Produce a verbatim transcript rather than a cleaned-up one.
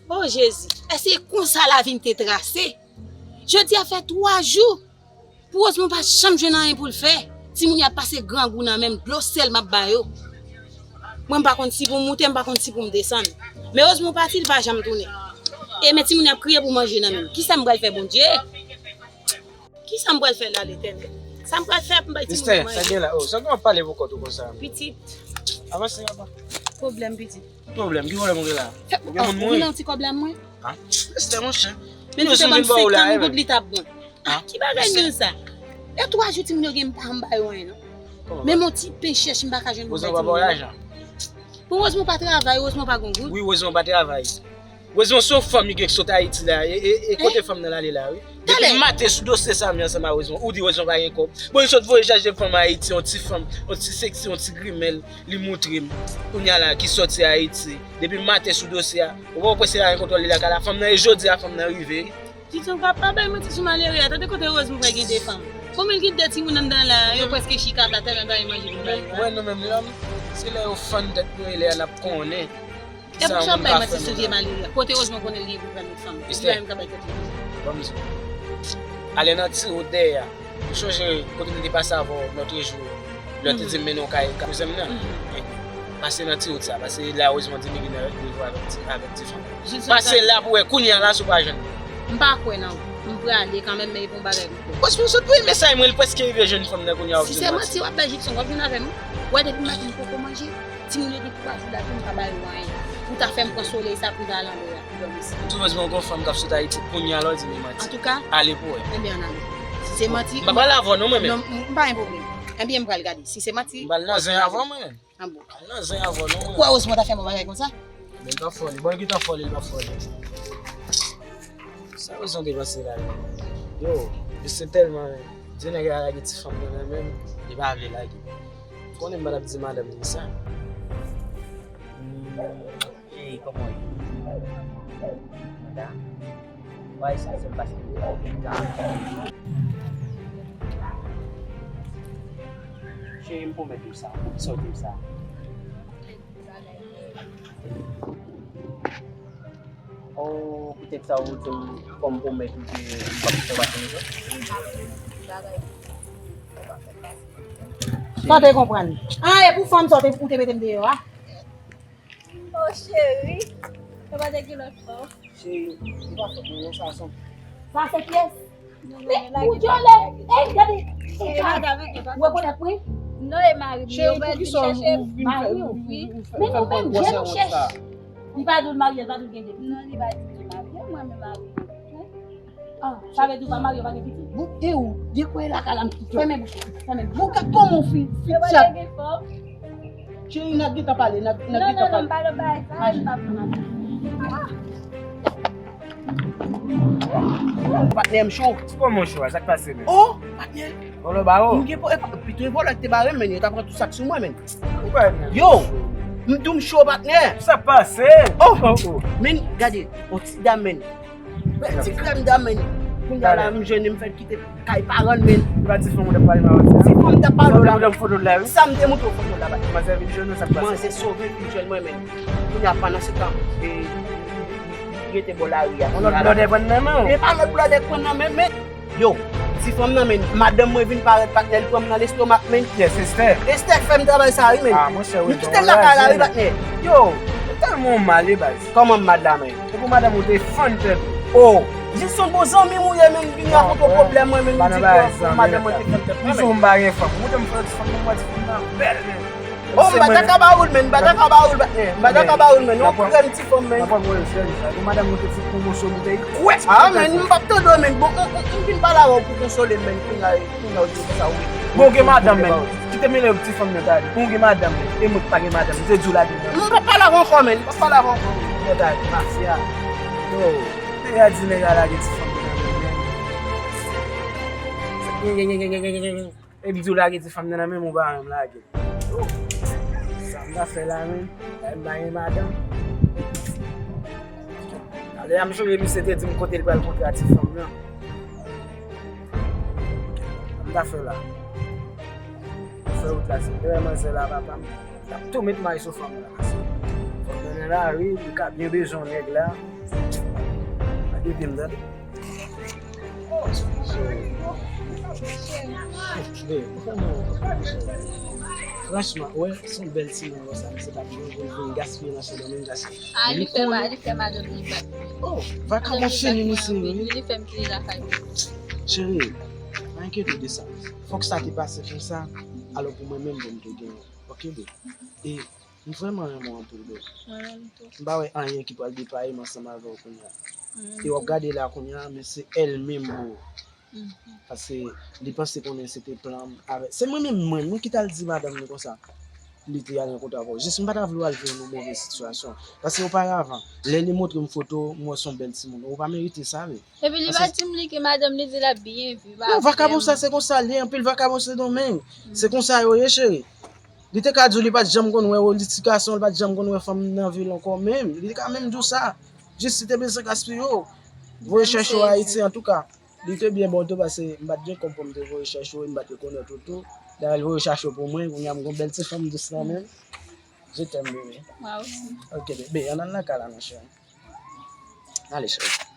O Jezi, èske konsa lavi m te trase? Jodi a fè twa jou pou Rosemond pa janm jwenn anyen pou l fè. Timoun yo ap pase grangou nan men m, dlo sèl m ap ba yo. Mwen, m pa konn si pou m moute, m pa konn si pou m desann. Men Rosemond pati, li pa janm tounen. E men timoun yo ap kriye pou manje nan men m. Kisa m pral fè, Bondye? Kisa m pral fè la, Letènèl? Sa m pral fè pou m bay timoun yo manje? Sa gen la? Oh, sa gen w ap pale pou kont ou konsa? Pitit. Avanse, papa. Pwoblèm, pitit. Pwoblèm? Ki pwoblèm ou gen la? Ou gen moun mouri? Ou nan ti kòb la, mwen? Ha? Estè, monchè. Men nou te ban m senkant goud, li t ap bon. Ah, ki bagay men sa? E twa jou timoun yo gen, m pa janm ba yo anyen, non. Menm yon ti pen chèch, m pa ka jwenn pou bay timoun yo. Pou Rosemond pa travay, Rosemond pa gen goud. Wi, Rosemond pa travay. Rosemond se yon fanm li gen ki sot Ayiti la. E, e, e kote fanm nan ale la, wi. Depi maten sou dosye sa, m ansanm ak Rosemond. Ou di Rosemond pa gen kòb. Bon, li sot voye chaje fanm Ayiti, yon ti fanm, yon ti seksi, yon ti grimèl, li moutre m. Kounye a la, ki sòti Ayiti. Depi maten sou dosye a. Ou pa wè se la gen kontwòl li lakay la. Fanm nan, e jodi a, fanm nan rive. Tityon pa, pa bay manti sou malere a. Tande kote Rosemond pral gen de fanm. Konbyen l gen de timoun anndan la, yo prèske chita atè, tèlman pa gen manje pou bay yo a. Mwen, nou menm, lòm, se lè yo fann tèt nou, e lè a n ap konnen. E pou sa w ap bay manti sou vye malere a. Kote Rosemond konnen l gen pou l pran lòt fanm? Li pa menm ka bay tèt li. Ban m di w. Ale nan ti wout dèyè a. Ou chonje kote m te pase avè w lòt jou, lè w te di m mennen w kay kouzen m nan? Pase nan ti wout sa, pase la Rosemond di m li gen randevou avèk ti, avèk ti fanm. Pase la pou w wè kounye a la si w pa jwenn li. M pa kwè nan ou. M prale kanmenm, men e pa yon bagay m kwè. Paske w sot voye mesaj mwen, li prèske rive jwenn fanm nan kounye a w ap di m manti. Si se manti w ap bay Jikson, w ap jwenn avè m. Wè depi maten m poko manje. Timoun yo gen twa jou la tou m pa ba yo anyen. Pou ta fè m pran solèy sa pou m ta al anba a pou dòmi sa. Tou Rosemond gon fanm k ap sot Ayiti kounye a la w di m li manti. Antouka, ale pou wè. Ebyen ann ale. Si se manti, m pa pale avè w non mwen menm. Non, m pa gen pwoblèm. Ebyen m pral gade. Si se manti, m pral nan zen avè w mwen menm. An bon. Al nan zen avè w non mwen. Ou kwè Rosemond ta fè m yon bagay konsa? Men l pa fè w li. Bon, li gentan fè w li, li pa fè w li. Sa Rosemond te panse la menm? Yo, misye tèlman di nèg la lage ti fanm nan nan men m, li pa vle lage. Ou konnen m pa t ap di madanm li sa. Hmm. Cheri, kòman w ye? Manda? Wa eskize m paske m te okipe. Cheri, m pwomèt ou sa. Poukisa w di m sa? Oh, poutèt sa ou di m fò m pwomèt ou ke m p ap fè pase mizè? Sa w te konprann? Ah, e pou fanm sa w te, ou te mete m deyò a? Oh, cheri, yo pa te gen lòt fanm. Cheri, li pa fòt mwen non, sa son. Sa se pyès. Men ou dyòlè, ey, gade. Ou rekonèt mwen? Non, e mari m. Cheri, poukisa w vin fè, vin fè, vin fè, vin fè pran gwosè wont sa? Li pa di w l marye, li pa di w l gen de pitit. Non, li pa di m li marye, mwen menm mari m. Ah, sa vle di w pa marye, w pa gen pitit? Bon, e ou, de kwè lakay la m kite w? Fèmen bouch ou, fèmen bouch ou. Bon, gad kòman w fin, fin tchak. Cheri, n a gentan pale, n a, n a gentan pale. Non, non, non, m pa nan bagay sa, m pa pran. Patnè m cho. Ti kòman w cho a, sa k pase menm? Oh, patnè. Vòlò ba ou. M gen po-, epa, pito e vòlò ki te bare m, men yo ta pran tout sa k sou mwen, men. Ou pa menm cho. Yo, m di w m cho, patnè. Sa k pase? Oh, oh, oh. Men, gade, yon ti dam, men. Bèl ti krèm dam, men. Kounye a la, m jwenn li, m fè l kite kay paran l, men. Ou pa ti fanm ou t ap pale m avan ti a? Ti fanm m t ap pale w la. Sa m te montre w foto l la, patnè. Manzè vin jwenn ou, sa k pase? Manzè sove vin jwenn mwen, men. Kounye a, pandan se tan, e, li rete bò lari a. Yon lòt blòdè pran nan men w? E pa lòt blòdè k pran nan men m, men. Yo, ti fanm nan, men, madanm mwen vin parèt, patnè, li pran m nan lestomak, men. Yes, Estè. Estè k fè m travay sa, wi, men. Ah, monchè, wi. M kite l lakay la, wi, patnè. Yo, ou tèlman mal, wi, baz. Kòman m mal la, men? Se pou madanm ou te fann tèt ou. Oh, jis yon bon zanmi m ou ye, men, vin rakonte w pwoblèm mwen, men, ou di ke madanm mwen te fann tèt mwen, men. Li di w m pa gen fanm. Ou montre m foto ti fanm nan, m wè ti fanm nan bèl, men. Oh, m pa ta ka ba ou l, men, m pa ta ka ba ou l, patnè. M pa ta ka ba ou l, men. Yon krèm ti fanm, men. N ap pran pwoblèm sèvis la. Pou madanm ou te fout pou moso boutèy kwè. Ah, men, m p ap tande w, men. Bon, m, m, m vin pale avè w pou konsole m, men. Kounye a, kounye a, w di sa, wi. Bon, ou gen madanm, men. Kite mele ti fanm nan, tande. Ou gen madanm, men. E mwen ki pa gen madanm. M te di w la deja. M p ap pale avè w ankò, men. M p ap pale avè w ankò. Bon, tande, mafya. Yo, nèg la di nèg la lage ti fanm nan, men. Epi di w lage ti fanm nan nan men m, ou pa menm lage l. Oh, sa m ta fè la menm? Bagay m pa gen madanm. Talè a m sonje misye te di m kote l pral kontre a ti fanm nan. Sa m ta fè la? Fè wout la, se vrèman zè la, papa m. L ap tou met may sou fanm nan, paske fòk nan La wi, li ka byen bezwen nèg la. Pa kite m tande. Oh, sorry. Babe, ou fè mwen yon konpli, cheri. Franchman, wè, se yon bèl timoun konsa, misye pa t vle pou l vin gaspiye nan Sendomeng, gaspiye. Ah, li fè ma-, li fè madanm li bat. Oh, vakabon fini, misye, wi. Li fè m kite lakay li. Cheri, pa enkyete w de sa. Fòk sa te pase konsa, alò pou mwen menm, pou m te genyen. Ok, babe. E m vrèman renmen w anpil, babe. Mwen menm tou. M pa wè anyen ki pral depaye m ansanm avè w kounye a. Mwen menm tou. E w ap gade la kounye a, men se èl menm, bro. Paske li panse konnen se te plan m avè. Se mwen menm, mwen, mwen ki t al di madanm li konsa. Li te al rankontre avè w. Jis m pa ta vle w al viv nan move sitiyasyon. Paske oparavan, lè li montre m foto, m wè se yon bèl timoun. Ou pa merite sa, wi. Epi li pa di m li ke madanm li di l ap byen viv. Non, vakabon sa se konsa l ye, anpil vakabon Sendomeng. Se konsa yo ye, cheri. Li te ka di w li pa t janm konn wè yon ti gason, li pa t janm konn wè fanm nan vi l ankò menm. Li te ka menm di w sa. Jis li te bezwen gaspiye w. Voye chèche w Ayiti, antouka. Li te byen bon tou, paske m pa t gen kòb pou m te voye chèche w, e m pa t rekonèt ou tou. Dayè, l voye chache w pou mwen, kounye a m gon bèl ti fanm dous nan men m. Je t'aime, bebe. Mwen osi. Ok, bebe, ann al nan kay la, mon chéri. Ale, cheri.